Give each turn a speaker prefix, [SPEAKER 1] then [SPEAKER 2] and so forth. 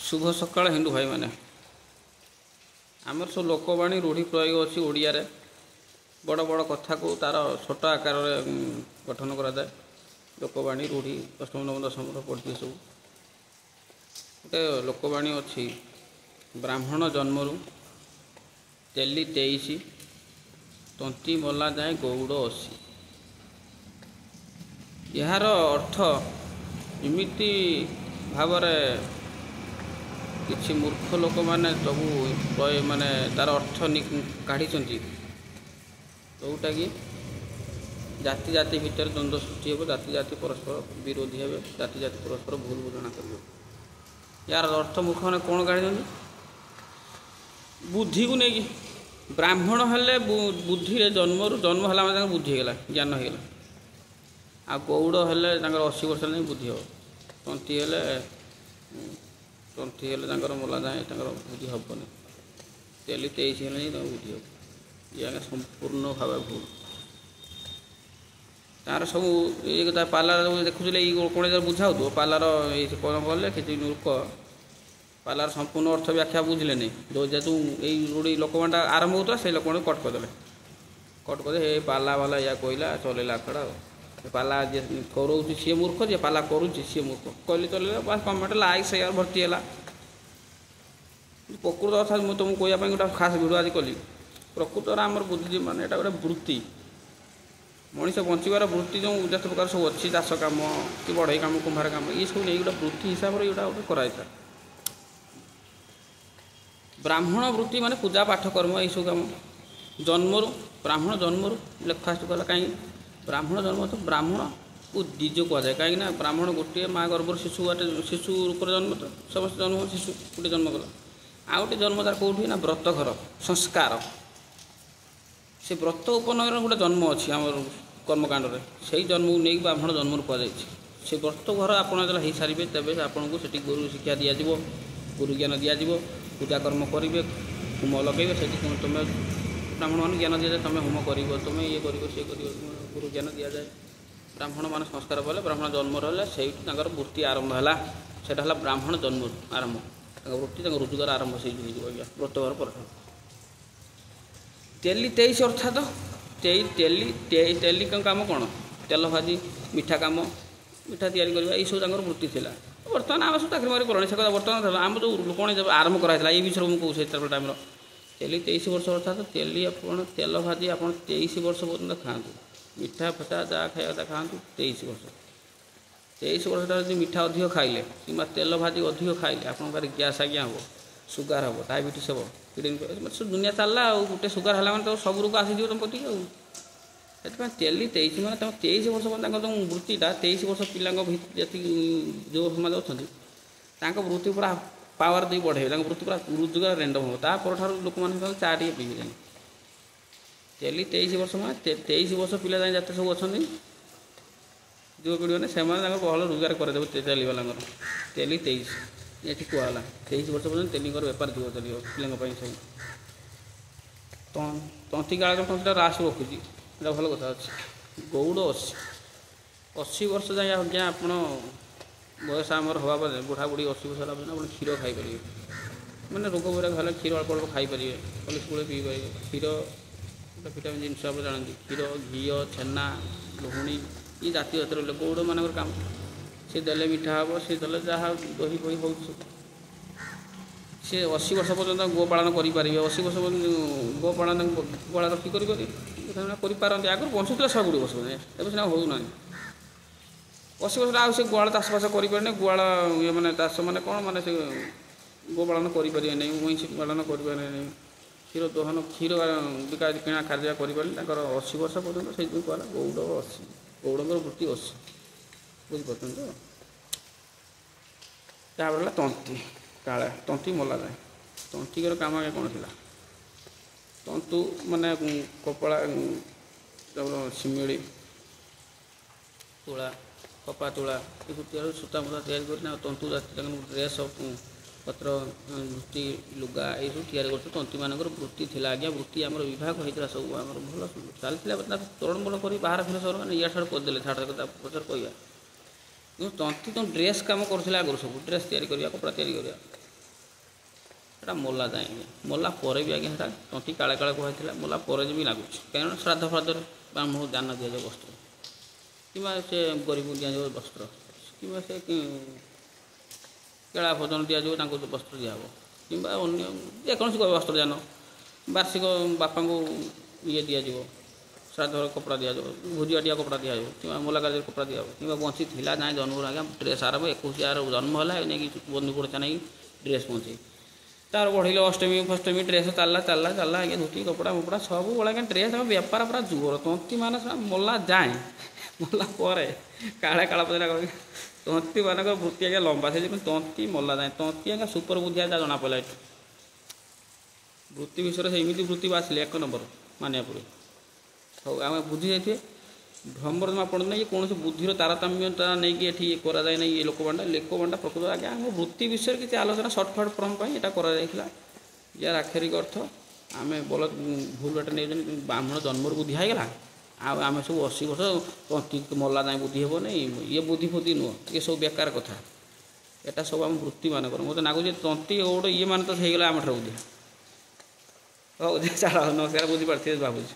[SPEAKER 1] ଶୁଭ ସକାଳ ହିନ୍ଦୁ ଭାଇମାନେ। ଆମର ସବୁ ଲୋକବାଣୀ ରୂଢ଼ି ପ୍ରୟୋଗ ଅଛି ଓଡ଼ିଆରେ। ବଡ଼ ବଡ଼ କଥାକୁ ତା'ର ଛୋଟ ଆକାରରେ ଗଠନ କରାଯାଏ। ଲୋକବାଣୀ ରୂଢ଼ି ଅଷ୍ଟମ ନବମ ଦଶମର ପଢ଼ିଥିବେ ସବୁ। ଗୋଟେ ଲୋକବାଣୀ ଅଛି, ବ୍ରାହ୍ମଣ ଜନ୍ମରୁ ତେଲି 23, ତଣ୍ଟି ମଲା ଯାଏଁ ଗଉଡ଼ 80। ଏହାର ଅର୍ଥ ଏମିତି ଭାବରେ କିଛି ମୂର୍ଖ ଲୋକମାନେ ସବୁ ମାନେ ତା'ର ଅର୍ଥ କାଢ଼ିଛନ୍ତି, ଯେଉଁଟାକି ଜାତି ଜାତି ଭିତରେ ଦ୍ୱନ୍ଦ୍ୱ ସୃଷ୍ଟି ହେବ, ଜାତି ଜାତି ପରସ୍ପର ବିରୋଧୀ ହେବେ, ଜାତି ଜାତି ପରସ୍ପର ଭୁଲ ବୁଝଣା କରିବେ। ଏହାର ଅର୍ଥ ମୂର୍ଖମାନେ କ'ଣ କାଢ଼ିଛନ୍ତି? ବୁଦ୍ଧିକୁ ନେଇକି। ବ୍ରାହ୍ମଣ ହେଲେ ବୁଦ୍ଧିରେ ଜନ୍ମରୁ, ଜନ୍ମ ହେଲା ମାନେ ତାଙ୍କର ବୁଦ୍ଧି ହେଇଗଲା, ଜ୍ଞାନ ହେଇଗଲା। ଆଉ ଗଉଡ଼ ହେଲେ ତାଙ୍କର 80 ବର୍ଷ ହେଲେ ବୁଦ୍ଧି ହେବ। ତଣ୍ଟି ହେଲେ ତାଙ୍କର ମଲା ଯାଏଁ ତାଙ୍କର ବୁଦ୍ଧି ହେବନି। ତେଲି 23 ହେଲେ ହିଁ ତାଙ୍କ ବୁଦ୍ଧି ହେବ। ଇଏ ଆଜ୍ଞା ସମ୍ପୂର୍ଣ୍ଣ ଭାବେ ଭୁଲ। ତାର ସବୁ ଏଇ କଥା ପାଲାର ଦେଖୁଥିଲେ, ଏଇ କ'ଣ ବୁଝାଉଥିବ ପାଲାର, ଏଇ କ'ଣ କଲେ କିଛି ମୂର୍ଖ ପାଲାର ସମ୍ପୂର୍ଣ୍ଣ ଅର୍ଥ ବ୍ୟାଖ୍ୟା ବୁଝିଲେନି। ଯେଉଁ ଯେହେତୁ ଏଇ ରୂଢ଼ି ଲୋକମାନଟା ଆରମ୍ଭ ହେଉଥିଲା, ସେଇ ଲୋକମାନଙ୍କୁ କଟ୍ କରିଦେଲେ। କଟ୍ କରିଦେଲେ, ଏ ପାଲା ବାଲା ୟା କହିଲା, ଚଲେଇଲା ଆଖଡ଼ା। ଆଉ ପାଲା ଯିଏ କରଉଛି ସିଏ ମୂର୍ଖ, ଯିଏ ପାଲା କରୁଛି ସିଏ ମୂର୍ଖ କହିଲେ ଚଲେଇଲା। ବାସ୍, କମେଣ୍ଟ ଲାଇକ୍ ସେୟାର ଭର୍ତ୍ତି ହେଲା। ପ୍ରକୃତ କଥା ମୁଁ ତୁମକୁ କହିବା ପାଇଁ ଗୋଟେ ଖାସ୍ ଭିଡ଼ିଓ ଆଜି କଲି। ପ୍ରକୃତରେ ଆମର ବୁଦ୍ଧିଜୀବୀ ମାନେ ଏଇଟା ଗୋଟେ ବୃତ୍ତି, ମଣିଷ ବଞ୍ଚିବାର ବୃତ୍ତି। ଯେଉଁ ଯେତେ ପ୍ରକାର ସବୁ ଅଛି, ଚାଷ କାମ କି ବଢ଼େଇ କାମ, କୁମ୍ଭାର କାମ, ଏସବୁ ନେଇ ଗୋଟେ ବୃତ୍ତି ହିସାବରେ ଏଇଟା ଗୋଟେ କରାଯାଇଥାଏ। ବ୍ରାହ୍ମଣ ବୃତ୍ତି ମାନେ ପୂଜା ପାଠ କର୍ମ, ଏଇସବୁ କାମ। ଜନ୍ମରୁ, ବ୍ରାହ୍ମଣ ଜନ୍ମରୁ ଫାଷ୍ଟ କହିଲା କାହିଁକି ବ୍ରାହ୍ମଣ ଜନ୍ମ? ତ ବ୍ରାହ୍ମଣକୁ ଦ୍ୱିଜ କୁହାଯାଏ। କାହିଁକିନା ବ୍ରାହ୍ମଣ ଗୋଟିଏ ମା ଗର୍ଭରୁ ଶିଶୁ ବାଟେ, ଶିଶୁ ରୂପରେ ଜନ୍ମ। ତ ସମସ୍ତେ ଜନ୍ମ ଶିଶୁ, ଗୋଟେ ଜନ୍ମ କଲା, ଆଉ ଗୋଟେ ଜନ୍ମ ତାର କେଉଁଠି ନା ବ୍ରତ ଘର ସଂସ୍କାର। ସେ ବ୍ରତ ଉପନୟନ ଗୋଟେ ଜନ୍ମ ଅଛି ଆମର କର୍ମକାଣ୍ଡରେ, ସେଇ ଜନ୍ମକୁ ନେଇକି ବ୍ରାହ୍ମଣ ଜନ୍ମରୁ କୁହାଯାଇଛି। ସେ ବ୍ରତ ଘର ଆପଣ ଯେତେବେଳେ ହେଇସାରିବେ, ତେବେ ଆପଣଙ୍କୁ ସେଠି ଗୁରୁ ଶିକ୍ଷା ଦିଆଯିବ, ଗୁରୁ ଜ୍ଞାନ ଦିଆଯିବ, ପୂଜା କର୍ମ କରିବେ, ହୋମ ଲଗାଇବେ। ସେଠି ତୁମେ ବ୍ରାହ୍ମଣମାନଙ୍କୁ ଜ୍ଞାନ ଦିଆଯାଏ, ତୁମେ ହୋମ କରିବ, ତୁମେ ଇଏ କରିବ, ସିଏ କରିବ, ଗୁରୁ ଜ୍ଞାନ ଦିଆଯାଏ। ବ୍ରାହ୍ମଣମାନେ ସଂସ୍କାର କଲେ, ବ୍ରାହ୍ମଣ ଜନ୍ମ ରହିଲେ, ସେଇଠୁ ତାଙ୍କର ବୃତ୍ତି ଆରମ୍ଭ ହେଲା। ସେଇଟା ହେଲା ବ୍ରାହ୍ମଣ ଜନ୍ମରୁ ଆରମ୍ଭ ତାଙ୍କ ବୃତ୍ତି, ତାଙ୍କ ରୋଜଗାର ଆରମ୍ଭ ସେଇଠୁ ହେଇଯିବ ଆଜ୍ଞା, ବ୍ରତଘର ପରଠାରୁ। ତେଲି 23 ଅର୍ଥାତ ତେଲି ତେଲିଙ୍କ କାମ କ'ଣ? ତେଲ ଭାଜି, ମିଠା କାମ, ମିଠା ତିଆରି କରିବା, ଏଇସବୁ ତାଙ୍କର ବୃତ୍ତି ଥିଲା। ବର୍ତ୍ତମାନ ଆମେ ସବୁ ଚାକିରି ମାରି କଲେଣି, ସେ କଥା ବର୍ତ୍ତମାନ ଆମ ଯେଉଁ ଲୋକମାନେ ଆରମ୍ଭ କରାହେଇଥିଲା, ଏଇ ବିଷୟରେ ମୁଁ କହୁଛି। ସେତେବେଳେ ଟାଇମ୍ର ତେଲି 23 ବର୍ଷ ଅର୍ଥାତ ତେଲି, ଆପଣ ତେଲ ଭାଜି ଆପଣ 23 ବର୍ଷ ପର୍ଯ୍ୟନ୍ତ ଖାଆନ୍ତୁ, ମିଠା ଫଟା ଯାହା ଖାଇବା କଥା ଖାଆନ୍ତୁ 23 ବର୍ଷ। 23 ବର୍ଷଟା ଯଦି ମିଠା ଅଧିକ ଖାଇଲେ କିମ୍ବା ତେଲ ଭାଜି ଅଧିକ ଖାଇଲେ, ଆପଣଙ୍କ ପାଖରେ ଗ୍ୟାସ୍ ଆଜ୍ଞା ହେବ, ସୁଗାର ହେବ, ଡାଇବେଟିସ୍ ହେବ, କିଡ଼ନୀ ସବୁ ଦୁନିଆ ଚାଲିଲା। ଆଉ ଗୋଟେ ସୁଗାର ହେଲା ମାନେ ତ ସବୁ ରୋଗ ଆସିଯିବ ତୁମ କତିକି। ଆଉ ସେଥିପାଇଁ ତେଲି 23 ମାନେ ତମ 23 ବର୍ଷ ପର୍ଯ୍ୟନ୍ତ ତାଙ୍କ ଯେଉଁ ବୃତ୍ତିଟା, 23 ବର୍ଷ ପିଲାଙ୍କ ଯେତିକି ଯୁବ ସମାଜ ଅଛନ୍ତି, ତାଙ୍କ ବୃତ୍ତି ପୁରା ପାୱାର ଦେଇ ବଢ଼େଇବେ, ତାଙ୍କ ବୃତ୍ତି ପୁରା ରୋଜଗାର ରେଣ୍ଡମ୍ ହେବ। ତା ପରଠାରୁ ଲୋକମାନେ ଚା ଟିକେ ପିଇବେ ଯାଇ। ତେଲି 23 ବର୍ଷ ମାନେ 23 ବର୍ଷ ପିଲା ଯାଇ ଯେତେ ସବୁ ଅଛନ୍ତି ଯୁବପିଢ଼ି ମାନେ, ସେମାନେ ତାଙ୍କର ଭଲ ରୋଜଗାର କରିଦେବେ। ତେଲିବାଲାଙ୍କର ତେଲି 23 ଏଠି କୁହାହେଲା, 23 ବର୍ଷ ପର୍ଯ୍ୟନ୍ତ ତେଲିଙ୍କର ବେପାର ଯିବ, ଚାଲିବ ପିଲାଙ୍କ ପାଇଁ ସବୁ। ତଣ୍ଟି କାଳ, ତଣ୍ଟିଟା ରାସ ରଖୁଛି, ଏଇଟା ଭଲ କଥା ଅଛି। ଗଉଡ଼ 80, 80 ବର୍ଷ ଯାଏଁ ଆଜ୍ଞା ଆପଣ ବୟସ ଆମର ହେବା ପରେ, ବୁଢ଼ା ବୁଢ଼ୀ 80 ବର୍ଷ ହେଲା ପର୍ଯ୍ୟନ୍ତ ଆପଣ କ୍ଷୀର ଖାଇପାରିବେ। ମାନେ ରୋଗ ବୈରାଗ ହେଲେ କ୍ଷୀର ଅଳ୍ପ ଅଳ୍ପ ଖାଇପାରିବେ, ପଲିସ ଗୁଳେ ପିଇପାରିବେ। କ୍ଷୀର ଗୋଟେ ଭିଟାମିନ୍ ଜିନିଷ ଆପଣ ଜାଣନ୍ତି। କ୍ଷୀର, ଘିଅ, ଛେନା, ଲହୁଣୀ ଇଏ ଜାତୀୟ ଜାତୀୟ ଗଉଡ଼ମାନଙ୍କର କାମ। ସେ ଦେଲେ ମିଠା ହେବ, ସେ ଦେଲେ ଯାହା ଦହି ଫହି ହେଉଛି। ସେ 80 ବର୍ଷ ପର୍ଯ୍ୟନ୍ତ ଗୋପାଳନ କରିପାରିବେ। 80 ବର୍ଷ ପର୍ଯ୍ୟନ୍ତ ଗୋପାଳନ, ଗୋପାଳ ରଖି କରିପାରିବେ, କରିପାରନ୍ତି। ଆଗରୁ ବଞ୍ଚୁଥିଲେ 120 ବର୍ଷ ଯାଏଁ, ଏବେ ସିନା ହେଉନାହିଁ। 80 ବର୍ଷରେ ଆଉ ସେ ଗୁହାଳ ଚାଷବାସ କରିପାରିବେନି। ଗୁହାଳ ଇଏ ମାନେ ଚାଷ ମାନେ କ'ଣ, ମାନେ ସେ ଗୋପାଳନ କରିପାରିବେ ନାହିଁ, ମଇଁଷି ପାଳନ କରିପାରିବେ ନାହିଁ, କ୍ଷୀର ଦୋହନ, କ୍ଷୀର ବିକା କିଣା ଖାଇବା କରିପାରିବେନି ତାଙ୍କର 80 ବର୍ଷ ପର୍ଯ୍ୟନ୍ତ। ସେଇଥିପାଇଁ କୁହାହେଲା ଗଉଡ଼ 80, ଗଉଡ଼ଙ୍କର ବୃତ୍ତି 80। ବୁଝିପାରୁଛନ୍ତି ତ? ତାପରେ ହେଲା ତଣ୍ଟି କାଳେ, ତଣ୍ଟି ମଲା ଯାଏ। ତଣ୍ଟିଙ୍କର କାମ ଆଜ୍ଞା କ'ଣ ଥିଲା? ତନ୍ତୁ ମାନେ କପଡ଼ା, ତାପରେ ଶିମିଳି ତୁଳା, କପା ତୁଳା ଏସବୁ ତିଆରି, ସୂତା ମୁତା ତିଆରି କରି ତାଙ୍କ ତନ୍ତୁ ଜାତି ତାଙ୍କ ଡ୍ରେସ୍ ପତ୍ର, ଧୋତି, ଲୁଗା ଏଇସବୁ ତିଆରି କରୁଥିଲେ। ତନ୍ତୀମାନଙ୍କର ବୃତ୍ତି ଥିଲା ଆଜ୍ଞା। ବୃତ୍ତି ଆମର ବିଭାଗ ହେଇଥିଲା, ସବୁ ଆମର ଭଲ ଚାଲିଥିଲା। ତାକୁ ତୋଡ଼ମୋଡ଼ କରି ବାହାର ଫିର ସବୁ ମାନେ ଇଆଡ଼େ ସିଆଡ଼େ କରିଦେଲେ। ଛାଡ଼ କଥା ପଛରେ କହିବା। କିନ୍ତୁ ତନ୍ତୀ ତ ଡ୍ରେସ୍ କାମ କରୁଥିଲେ ଆଗରୁ ସବୁ, ଡ୍ରେସ୍ ତିଆରି କରିବା, କପଡ଼ା ତିଆରି କରିବା। ସେଟା ମଲା ଯାଏଁ ଆଜ୍ଞା, ମଲା ପରେ ବି ଆଜ୍ଞା ସେଟା ତନ୍ତି କାଳେ କାଳେ କୁହାଯାଇଥିଲା, ମଲା ପରେ ବି ଲାଗୁଛି। କାରଣ ଶ୍ରାଦ୍ଧ ଫ୍ରାଦ୍ଧରେ ବ୍ରାହ୍ମଣକୁ ଦାନ ଦିଆଯାଏ ବସ୍ତ୍ର, କିମ୍ବା ସେ ଗରିବକୁ ଦିଆଯିବ ବସ୍ତ୍ର, କିମ୍ବା ସେ କେଳା ଭୋଜନ ଦିଆଯିବ, ତାଙ୍କୁ ବସ୍ତ୍ର ଦିଆହେବ, କିମ୍ବା ଅନ୍ୟ ଯେକୌଣସି ବସ୍ତ୍ରଦାନ, ବାର୍ଷିକ ବାପାଙ୍କୁ ଇଏ ଦିଆଯିବ, ଶ୍ରାଦ୍ଧର କପଡ଼ା ଦିଆଯିବ, ଭୋଜିବାଟିଆ କପଡ଼ା ଦିଆଯିବ, କିମ୍ବା ମୂଲା କାର୍ଯ୍ୟରେ କପଡ଼ା ଦିଆଯିବ, କିମ୍ବା ବଞ୍ଚିଥିଲା ଯାଏଁ ଜନ୍ମରୁ ଆଜ୍ଞା ଡ୍ରେସ୍ ଆରମ୍ଭ। 21 ଜନ୍ମ ହେଲା ନେଇକି ବନ୍ଧୁ ପଡ଼ିଶା ନେଇକି ଡ୍ରେସ୍ ପହଞ୍ଚେଇ, ତାର ବଢ଼ିଲେ ଅଷ୍ଟମୀ ଫଷ୍ଟମୀ ଡ୍ରେସ୍ ଚାଲିଲା ଚାଲିଲା ଚାଲିଲା ଆଜ୍ଞା। ଧୋତି କପଡ଼ା ଫପଡ଼ା ସବୁବେଳେ ଆଜ୍ଞା ଡ୍ରେସ୍, ଆମ ବେପାର ପୁରା ଜୋର। ତନ୍ତୀମାନେ ମଲା ଯାଏଁ, ମଲା ପରେ କାଳେ କାଳ ପଚାରା। ତନ୍ତୀମାନଙ୍କ ବୃତ୍ତି ଆଜ୍ଞା ଲମ୍ବା, ସେ ତନ୍ତି ମଲା ଯାଏଁ। ତନ୍ତି ଆଜ୍ଞା ସୁପର ବୁଦ୍ଧିଆ, ଯାହା ଜଣା ପଡ଼ିଲା ଏଠୁ ବୃତ୍ତି ବିଷୟରେ। ସେ ଏମିତି ବୃତ୍ତି ବାସିଲେ 1 ନମ୍ବର ମାନିବାକୁ ପଡ଼ିବ। ହଉ, ଆମେ ବୁଝି ଯାଇଥିବେ ଭ୍ରମର ଆପଣ ନେଇ କୌଣସି ବୁଦ୍ଧିର ତାରତମ୍ୟତା ନେଇକି ଏଠି କରାଯାଏ ନାହିଁ। ଏ ଲୋକବାଣ୍ଡା ଲେକବାଣ୍ଡା ପ୍ରକୃତ ଆଜ୍ଞା ଆମ ବୃତ୍ତି ବିଷୟରେ କିଛି ଆଲୋଚନା ସର୍ଟ ଫର୍ଟ ଫର୍ମ ପାଇଁ ଏଇଟା କରାଯାଇଥିଲା। ୟାର ଆକ୍ଷରିକ ଅର୍ଥ ଆମେ ବଲ ଭୁଲ ବାଟ ନେଇଛନ୍ତି। ବ୍ରାହ୍ମଣ ଜନ୍ମରୁ ବୁଦ୍ଧି ହେଇଗଲା, ଆଉ ଆମେ ସବୁ 80 ବର୍ଷ ତନ୍ତି ମଲା ଯାଏଁ ବୁଦ୍ଧି ହେବ ନାହିଁ। ଇଏ ବୁଦ୍ଧି ଫୁଦ୍ଧି ନୁହଁ, ଇଏ ସବୁ ବେକାର କଥା। ଏଟା ସବୁ ଆମ ବୃତ୍ତିମାନଙ୍କର। ମୋତେ ଲାଗୁଛି ତନ୍ତି ଗୋଟେ ଇଏ ମାନେ ତ ହେଇଗଲା ଆମଠାରୁ ବୁଦ୍ଧି। ହଉ ଛାଡ଼, ନମସ୍କାର, ବୁଝିପାରୁଥିବେ ଭାବୁଛି।